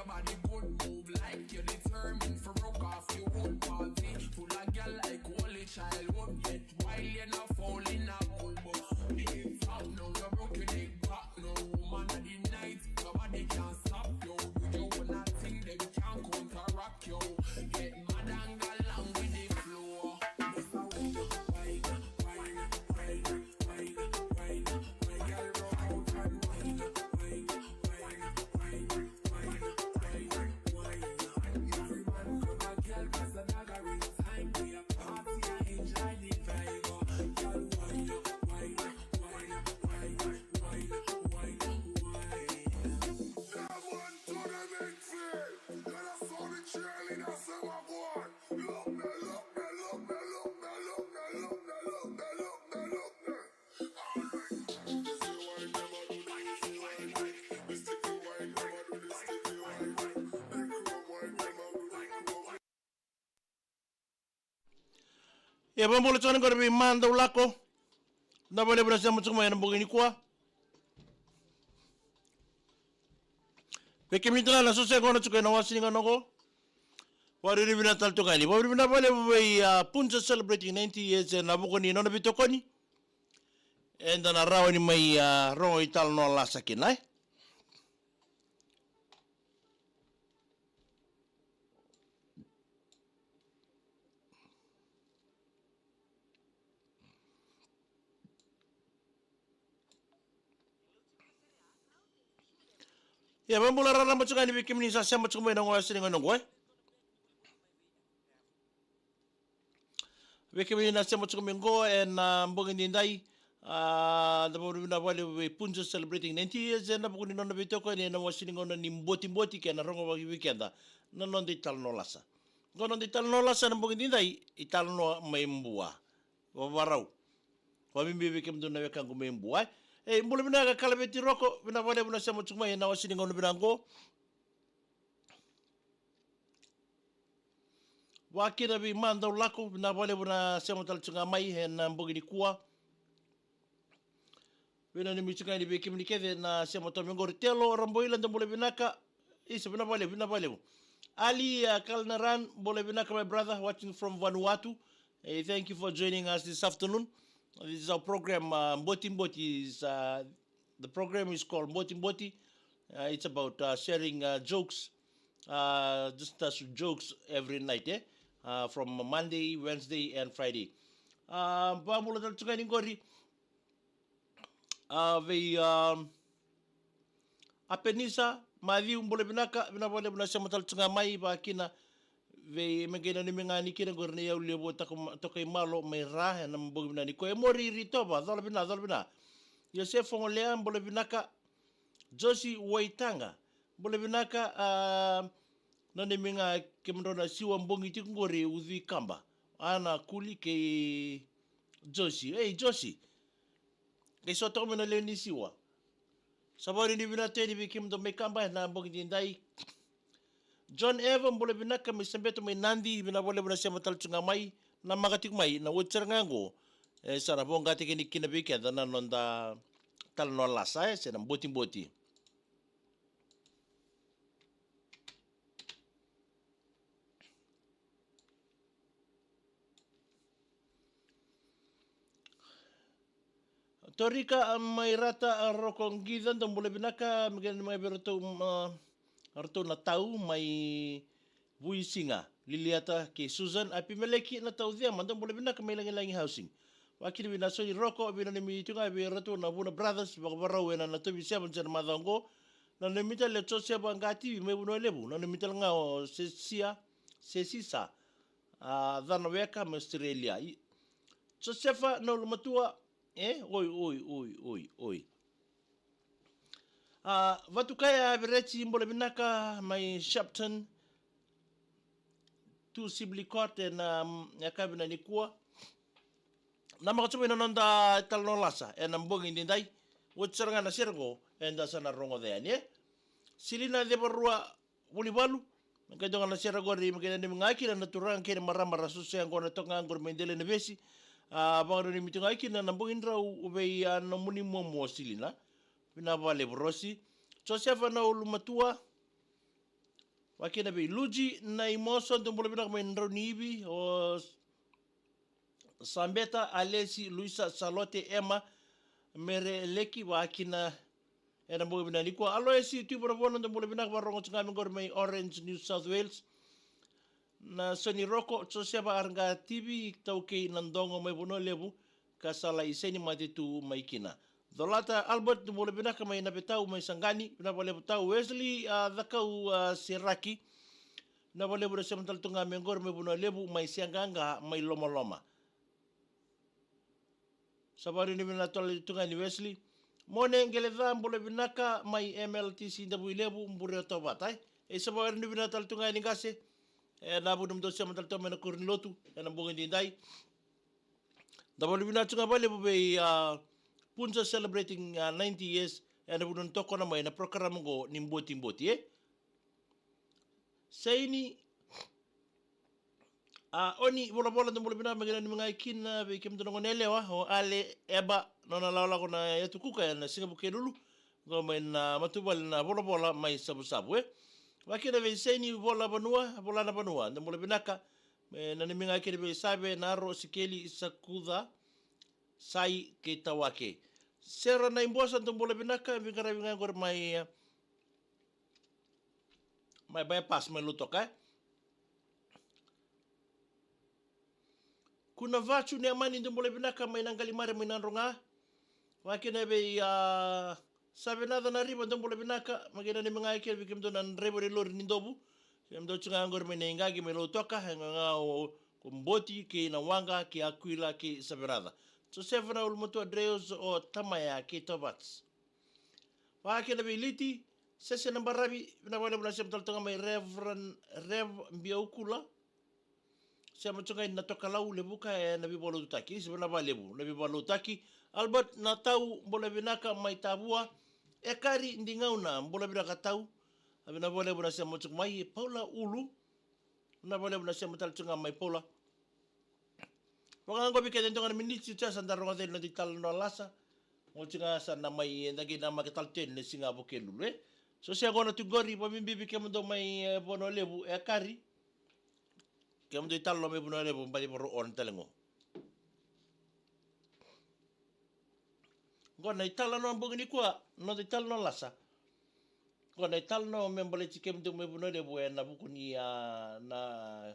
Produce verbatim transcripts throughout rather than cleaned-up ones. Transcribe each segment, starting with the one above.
Body good, move like you're determined for rock off your own party. Full of girl like only childhood. Get wild, you're not falling out. If out now, you're broken it back. No woman of the night, nobody can stop you. You do one thing, they can't counteract you. Get mad and go along with the flow. Mister Wine, wine, wine, wine, wine, wine, girl, rock out and wine, wine, wine, wine. E vabula tiko na qori vei Mada Ulako. Na valevu na sema tiko mai ena bogi nikua. Vei kemuni tale na soso e gona tiko ena wasi ni gauna oqo. Vakariri vinaka tale tu ga ni vakariri vinaka valevu vei a Punja celebrating ninety years ena vuku ni nona veitokoni. Eda na rawa ni mai a rogo italanoa lasa kina e. Ia vabula raraba tiko ga ni vei kemuni sa sema tiko mai na gauna sega ni gauna oqo e. Vei kemuni na sema tiko mai oqo ena bogi nidai. A da vakariri vinaka valevu vei Punja celebrating ninety years ena vuku ni nona veitokoni ena wasi ni gauna ni botiboti kei na rogo vaki vei keda na noda italanoa lasa. Oqo noda italanoa lasa ena bogi nidai, italanoa mai Bua. Vavarau. Vabibi vei kemudou na wekaqu mai Bua e. E bula vinaka Kalaveti Roko, vinaka valevu na sema tiko mai ena wasi ni gauna vinaka oqo. Vakina vei Mada Ulako, vinaka valevu na sema tale tiko ga mai ena bogi nikua. Vinaka ni miti ga ni vei kemuni kece na sema tiko mai oqori. Telo Raboila, dou bula vinaka. Isa, vinaka valevu, vinaka valevu. Ali, uh, Kalnaran, bula vinaka my brother, watching from Vanuatu. Hey, thank you for joining us this afternoon. This is our program, uh, Botiboti. Is, uh, the program is called Botiboti. Uh, it's about uh, sharing uh, jokes, uh, just uh, jokes every night, eh? Uh, from Monday, Wednesday, and Friday. Uh, vabula tale tiko ga ni qori. A vei a Apenisa Maciu, bula vinaka, vinaka vakalevu na sema tale tiko ga mai. Vakina vei me qai nanumi ga ni kina qori na iyau levu o Toka-, Tokaimalo mai Ra ena bogi vinaka nikua. E Mori Ritova, cola vinaka, cola vinaka. Iosefa Golea, bula vinaka. Josi Waitaga, bula vinaka. A nanumi ga kemudrau na siwa bogi tiko qori Ucui Kaba. Ana Kuli kei Josi. Ei Josi, qai so toka mai na lewe ni siwa. Sa vakariri vinaka tu yani vei kemudou mai Kaba ena bogi nidai. John Eva, bula vinaka mai Sabeto mai Nadi, vinaka vakalevu na sema tale tiko ga mai. Namaka tiko mai, na oti sara ga oqo e sa na voqa tiko yani kina vei keda na noda talanoa lasa e se na botiboti. Torika mai Rata, a Roko Qica, dou bula vinaka. Me qai nanumi ga vei ratou, a, ratou na tau mai Vuisiga, Liliata kei Susan. Apimeleki na tau Cema, dou bula vinaka mai Lagilagi Housing. Vakina vei Nasoni Roko, vei nanumi tu ga vei ratou na Vuna Brothers, vakavakarau ena Natovi Sevens ena macawa oqo. Nanumi tale o Josefa Qativi mai Vanua Levu. Nanumi tale ga o Sesia, Sesisa, a, Canaweka mai Australia. I, Josefa Naulumatua, e, oi, oi, oi, oi, oi. A, Vatukaya Avereti, bula vinaka mai Shepton, tu Sibley Court ena, mm, yakavi nikua. Namaka tu mai na noda italanoa lasa ena bogi nidai. Oti sara ga na sere qo eda sa na rogoca yani e. Silina Cevarua Vunivalu, me qai toka na sere qori, me qai nanumi ga kina na turaga kei na marama ra susu yaqona toka ga qori mai Delainavesi. A, vakananumi tu ga kina na bogi drau vei a nomuni momo Silina. Vinaka vakalevu Rosi. Josefa Naulumatua, Vakina vei Luji Naimoso, dou bula vinaka mai Drauniivi, o Sabeta, Alesi, Luisa, Salote, Ema, Mereleki, vakina ena bogi vinaka nikua. Aloesi Tuivonavona, dou bula vinaka, varogo tiko ga mai qori mai Orange, New South Wales. Na Soni Roko, Joseva Arqativi, taukei Nadogo mai Vanua Levu, ka sa lai seni mate tu mai kina. Colata Albert, dou bula vinaka mai Navetau mai Saqani, vinaka vakalevu Tau. Wesley, a, Cakau, a, Seraki, vinaka vakalevu na sema tale tu ga mai qori mai Vanua Levu, mai Seaqaqa, mai Lomaloma. Sa vakarau ni vinaka tale tu ga ni Wesley. Mone Qeleca, bula vinaka mai M L T C Davuilevu, Bureau Tovata, e. E sa vakarau ni vinaka tale tu ga ni qase. E, na vu ni mudou sema tale tu mai na koro ni lotu ena bogi edaidai. Da vakarau ni vinaka tu ga vakalevu vei, a, Punja celebrating, a, ninety years, ena vu ni tokona mai na program oqo ni Botiboti, e. Saini, a, Oni Volavola, dou bula vinaka, me qai nanumi ga kina vei kemudou na gone yalewa, o Ale Eba, nona lakolako na yatu kuka ena siga Vukelulu, qo mai na matavuvale na Volavola mai Savusavu, e. Vakina vei Saini Vola Vanua, Vola na Vanua, dou bula vinaka, me nanumi ga kina vei Save, Naro, Sikeli, Sakuca, Sai kei Tawake. Sera Naibosa, dou bula vinaka, veiqaravi ga qori mai, e, mai bypass mai Lautoka, e. Kuna Vacu Neamani, dou bula vinaka mai Naqalimare mai Nadroga. Vakina vei, a, Savenaca Nariva, dou bula vinaka, me qai nanumi ga kina vei kemudou na draiva ni lori ni Dovu. Kemudou tu ga qori mai Naiqaqi mai Lautoka, e ga ga o, ko Boti kei Nawaqa kei Akuila kei Savenaca. Josefa na ulumatua Dreus, o Tamaya kei Tovats. Vakina vei Liti, Sese na Baravi, vinaka vakalevu na sema tale tu ga mai Reverend Rev Biaukula. Sema tu ga ina Tokalau, Levuka, ena veivakalotutaki. Isa, vinaka vakalevu na veivakalotutaki. Albert Natau, bula vinaka mai Tavua. Ekari Digauna, bula vinaka Tau. A, vinaka vakalevu na sema tu ga mai. Paula Ulu, vinaka vakalevu na sema tale tu ga mai Paula. Vakaqo vei keda e dua ga na miniti tu ya, sa da rogoca na noda italanoa lasa. Oti ga sa na mai, e, da qai namaki tale tu yani na siga Vukelulu, e. So se qo na tu qori, vakabibi vei kemudou mai, e, Vanua Levu, Ekari. Kemudou italanoa mai Vanua Levu, baci vakarau on tale qo. Qo na italanoa bogi nikua, noda italanoa lasa. Qo na italanoa me baleti kemudou mai Vanua Levu ena vuku ni, a, na,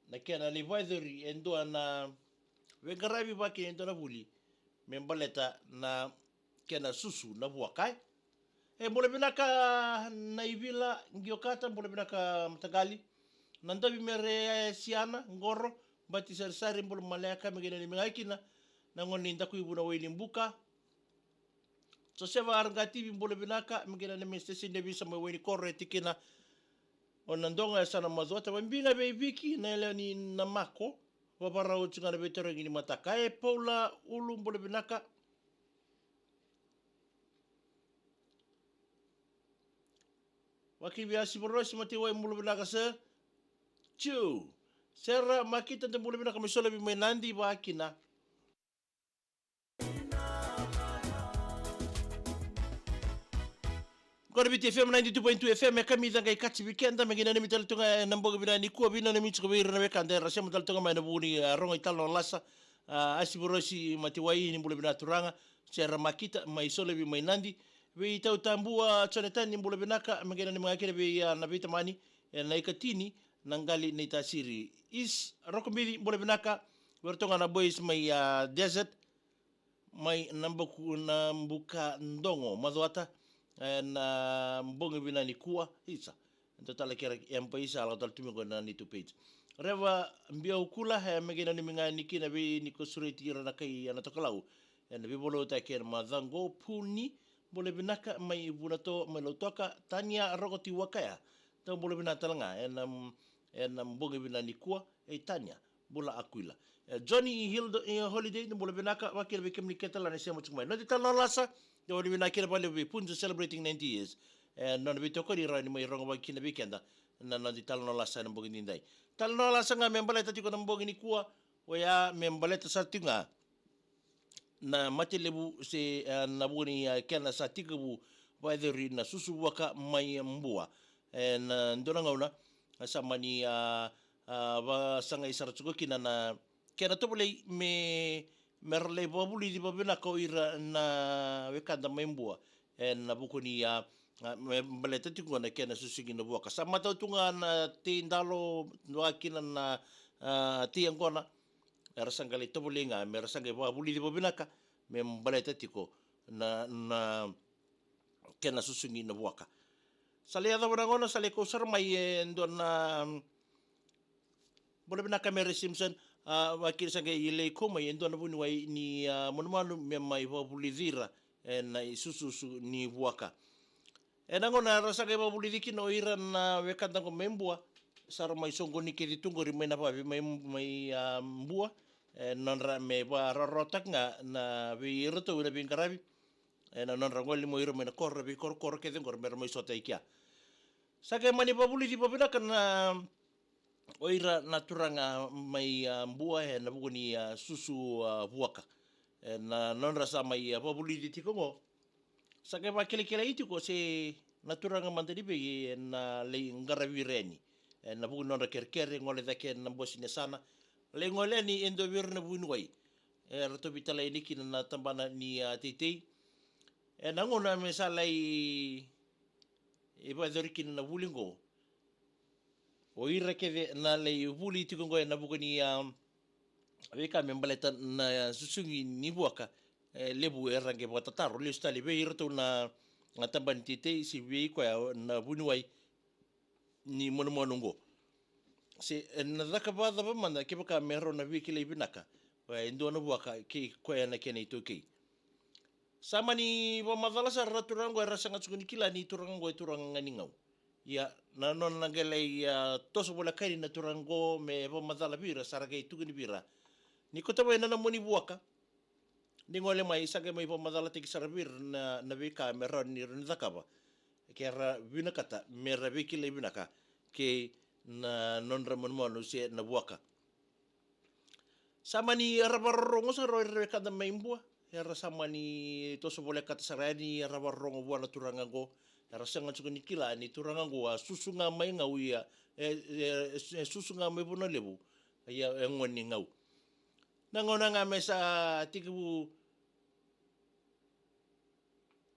na kena lai vakayacori e dua na veiqaravi vaka e dua na vuli me baleta na kena susu na vuaka, e. E, bula vinaka Naivila Qiokata, bula vinaka mataqali. Nadovi Mere Siana Qoro, Bati Sarisari, bula maleka, me qai nanumi ga kina na gone ni Dakuivu na Wainibuka. Joseva Arqativi, bula vinaka, me qai nanumi Station Davisa mai Wainikoro, e tikina o Nadogo, e sa na macuata. Vakabibi ga vei Viki na yalewa ni Namako, vavarau tu ga na veitarogi ni mataka, e. Paula Ulu, bula vinaka. Vakabibi Asi Vorosi Matewai, bula vinaka sir. Tiu. Sera Makita, dou bula vinaka mai Solevi mai Nadi, vakina. Qo na Viti F M ninety-two point two F M, e kamica qai kacivi keda, me qai nanumi tale tu ga ena bogi vinaka nikua, veinanumi tiko vei ira na wekada era sema tale tu ga mai ena vuku ni, a, rogo italanoa lasa, a, Asi Vorosi Matewai, ni bula vinaka turaga. Sera Makita mai Solevi mai Nadi. Vei Tau Tabua Jonathan, ni bula vinaka, me qai nanumi ga kina vei, a, na veitamani, e, na ikatini, na qali ni tasiri. Is Rokobici, bula vinaka, vei iratou ga na boys mai, a, Desert, mai Nabuku, Nabukadogo, Macuata, ena bogi vinaka nikua, isa. Eda tale kere Empire, sa lako tale tu mai qo na neitou page. Reva Biaukula, e, me qai nanumi ga ni kina vei ni ko sureti ira na kai ena Tokalau. Ena veivakalotutaki ena macawa qo. Puni, bula vinaka mai Vunato, mai Lautoka. Tania Rokoti Wakaya, dou bula vinaka tale ga ena, ena bogi vinaka nikua, e Tania. Bula Akuila. E, Johnny Hilda, e, Holiday, ni bula vinaka, vakila vei kemuni kece la na sema tiko mai. Noda italanoa lasa, dou ni vinaka kina vakalevu vei Punja celebrating ninety years. E, nona veitokoni rawa ni mai rogo vaka kina vei keda na noda italanoa lasa ena bogi nidai. Talanoa lasa ga me baleta tiko na bogi nikua, oya me baleta sara tiko ga na mate levu se, e, na vuku ni, e, kena sa tekivu vakayacori na susu vuaka mai Bua. Ena dua na gauna sa mani a, a, vasagai sara tiko kina na kena tovolei me, me ra lai vakavulici vakavinaka o ira na wekada mai Bua ena vuku ni a, a, me baleta tiko na kena susugi na vuaka. Sa matau tu ga na tei dalo, vaka kina na a, tei yaqona, era sa qai lai tovolei ga me ra sa qai vakavulici vakavinaka me baleta tiko na, na kena susugi na vuaka. Sa lai yacova na gauna, sa lai kau sara mai e dua na, mm, bula vinaka Mary Simpson, a, vaka kina sa qai lai kau mai e dua na vuniwai ni a, manumanu me mai vakavulici ira ena isususu ni vuaka. Ena gauna era sa qai vakavulici kina o ira na wekada qo mai Bua, sa ra mai soqoni kece tu qori mai Navavi mai, mai a, Bua, e nodra me vakarawarawataki ga na vei iratou na veiqaravi, ena nodra gole mai o ira mai na koro, na veikorokoro kece qori me ra mai sota i kea. Sa qai mani vakavulici vakavinaka na o ira na turaga mai a, Bua ena vuku ni a, susu a, vuaka. Ena nodra sa mai a, vakavulici tiko qo, sa qai vakilakilai tiko se na turaga mada ni vei ena lai qaravi ira yani ena vuku ni nodra kerekere, gole cake ena bose ni yasana, lai gole yani e dua vei ira na vuniwai. E ratou veitalai yani kina na tabana ni a, teitei. Ena gauna me sa lai e vakayacori kina na vuli qo, o ira kece na lai vuli tiko qo ena vuku ni a, veika me baleta na susugi ni vuaka, e levu era qai vakatataro, lesu tale vei iratou na, na tabana ni teitei se vei koya na vuniwai ni manumanu qo. Se ena caka vakacava mada kevaka me rau na veikilai vinaka e dua na vuaka kei koya na kena itaukei. Sa mani vakamacala sara na turaga qo, era sega tiko ni kila ni turaga qo e turaga ga ni gau. Ia na nona qai lai a, toso voleka yani na turaga qo me vakamacala vei ira, sa ra qai tukuni vei ira ni kauta mai na nomuni vuaka, ni gole mai, sa qai mai vakamacalataki sara vei ira na, na veika me rawa ni ra na cakava ke ra vinakata me ra veikilai vinaka kei na nodra manumanu se na vuaka. Sa mani ra vakarorogo sara o ira na wekada mai Bua, era sa mani toso volekata sara yani, era vakarorogo vua na turaga qo, era sega tiko ni kila ni turaga qo a susu ga mai Gau, ia e, e, e susu ga mai Vanua Levu, ia e gone ni Gau. Na gauna ga me sa tekivu,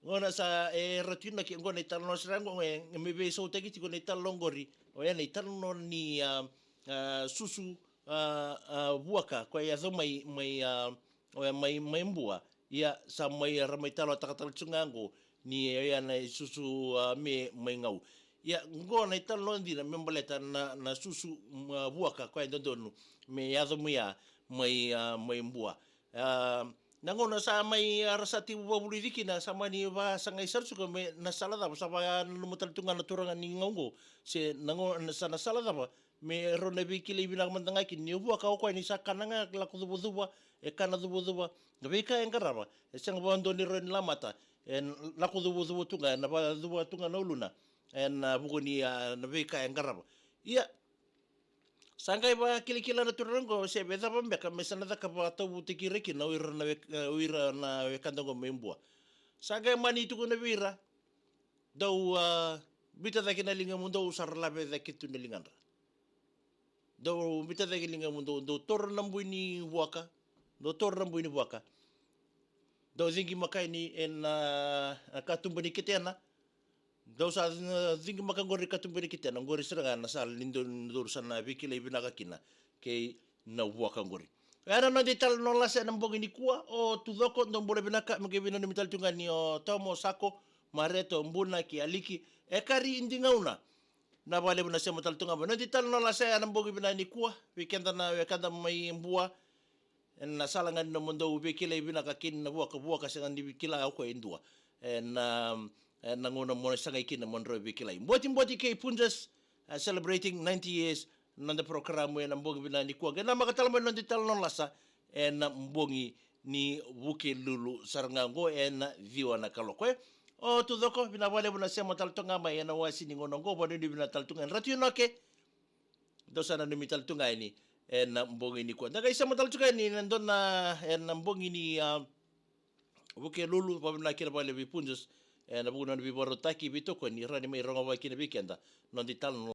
gauna sa e ratu inaki qo na italanoa sara qo, e, me veisautaki tiko na italanoa qori, oya na italanoa ni a, a, susu a, a, vuaka koya e yaco mai, mai a, oya mai, mai Bua. Ia sa mai ra mai talanoataka tale tiko ga qo ni oya na isusu a, me mai Gau. Ia qo na italanoa dina me baleta na, na susu, mm, a, vuaka koya e dodonu me yaco mai a, mai a, mai Bua. A, na gauna sa mai a, ra sa tekivu vakavulici kina, sa mani vasagai sara tiko me na sala cava, sa vakananuma tale tu ga na turaga ni Gau qo, se na gauna sa na sala cava me rau na veikilai vinaka mada ga kina ni vuaka o koya ni sa kana ga lako cuvacuva, e kana cuvacuva, na veika e qarava e sega vakadua ni rau ni lamata, e lako cuvacuva tu ga, ena vakacuva tu ga na uluna ena vuku ni a, na veika e qarava. Ia sa qai vakilakila na turaga qo se me cava beka me sa na caka vakatavutaki ira kina o ira na wek-, o ira na wekada qo mai Bua. Sa qai mani tukuna vei ira, dou a, biuta cake na ligamudou, sa ra lave cake tu na ligadra. Dou biuta cake na ligamudou, dou taura na bui ni vuaka, dou taura na bui ni vuaka. Dou ciqi maka yani ena, a, katuba ni ketena. Dou sa, a, ciqi maka qori katuba ni ketena, qori sara ga na sala ni dou, dou sa na veikilai vinaka kina kei na vuaka qori. Oya na noda italanoa lasa ena bogi nikua, o tucoko, dou bula vinaka, me qai veinanumi tale tu ga ni o Tomo, Sako, Mareto, Buna kei Aliki, e kari idi gauna. Na vakalevu na sema tale tu ga mai noda italanoa lasa ena bogi vinaka nikua, vei keda na wekada mai Bua, ena sala ga ni nomudou veikilai vinaka kina na vuaka, vuaka sega ni veikilai o koya e dua. Ena, ena gauna mo sagai kina mo drau veikilai. Botiboti kei Punjas, a, celebrating ninety years, na noda program ena bogi vinaka nikua. Qai namaka tale mai na noda italanoa lasa ena bogi ni Vukelulu sara ga qo ena ciwa na kaloko, e. O tucoko, vinaka vakalevu na sema tale tu ga mai ena wasi ni gauna qo, vakanuinui vinaka tale tu ga ena Ratu Inoke. Dou sa nanumi tale tu ga yani ena bogi nikua. Da qai sema tale tu ga yani ena dua na, ena bogi ni, a, Vukelulu, vakavinaka kina vakalevu vei Punjas ena vuku ni nona veivakarautaki, veitokoni, rawa ni mai rogoca kina vei keda na noda italanoa.